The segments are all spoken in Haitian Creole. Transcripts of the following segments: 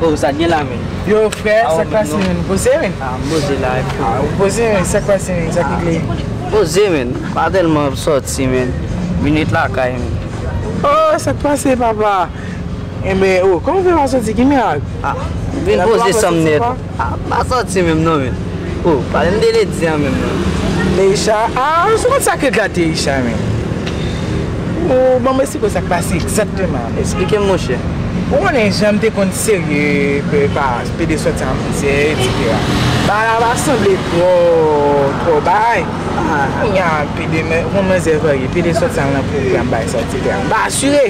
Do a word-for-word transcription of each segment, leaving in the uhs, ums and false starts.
Oh, sa gen la, men. Yo, frè, sa k pase, men? Poze, men. Ah, m poze la, epi. Ah, ou poze, men. Sa k pase, men? Sa k regle? Poze, men. Pa tèlman sòti, men. Vin ret lakay, men. Oh, sa k pase, papa? Enben, oh, kòman w fè pa sòti? Ki mirak? Ah, vin poze san m nèt. Ah, m pa sòti menm non, men. Oh, pale m de Lady a menm non. Leisha, ah, se konn sa ke gate Leisha, men. Oh, ban m esplike w sa k pase egzakteman. Esplike m, monchè. Ou konnen jan m te konn serye, pe-, pa, pede sòti an mizè, etsetera. Bagay la pa sanble twò, twò bay. Ah. Kounye a, pede men, konn manzè varye, pede sòti an nan pwogram bay sa, etsetera. M pa asire.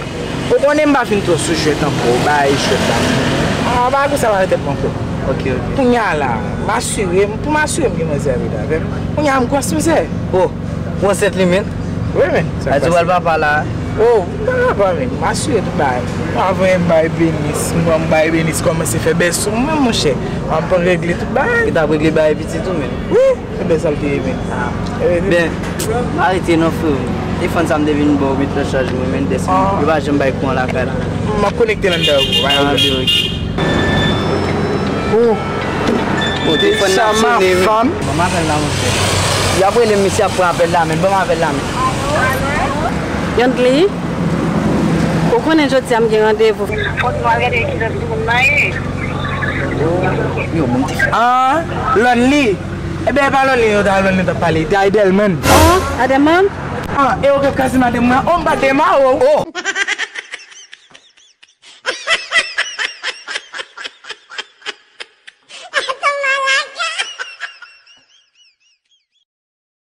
Ou konnen m pa fin twò sou jwèt ankò, bay jwèt la. Ah, bagay konsa pa nan tèt mwen ankò. Ok, ok. Kounye a la, m asire m, pou m asire m gen manzè a rete avè m. Kounye a m gwòs mizè. Oh, ou ansent li menm? Wi, men. Sa di w al papa la. Oh, m pa papa, men. M asire tout bagay. Avan m bay Benis, m pran m bay Benis, kòmanse fè bèso, mwen, monchè. M ap regle tout bagay. Li t ap regle bagay pitit ou menm? Wi. Ebyen, sa l te ye, men. Ah. Ebyen, ben, arete non, frè. Telefòn sa m te vin ba w met nan chaj mwen, men, desann. Ah. Yo pa janm bay kouran lakay la. M ap konekte l anndan pou ou, pa gen pwoblèm. Ah, ben, ok. Oh. Bon, telefòn nan ap sone, wi. Ban m apèl la, monchè. Y ap rele m, misye ap pran apèl la, men. Ban m apèl la, men. Yandly, ou konnen jodi a m gen randevou. Fòk nou al gade kilès moun nan ye. Yo, moun te fè. Ah, Lonely. Ebyen, e pa Lonely yo ta, Lonely yo ta pale. Te Adelman. Oh, Adelman? Ah, e ou k ap kaze madanm mwen. Oh, m pa te ma ou. Oh!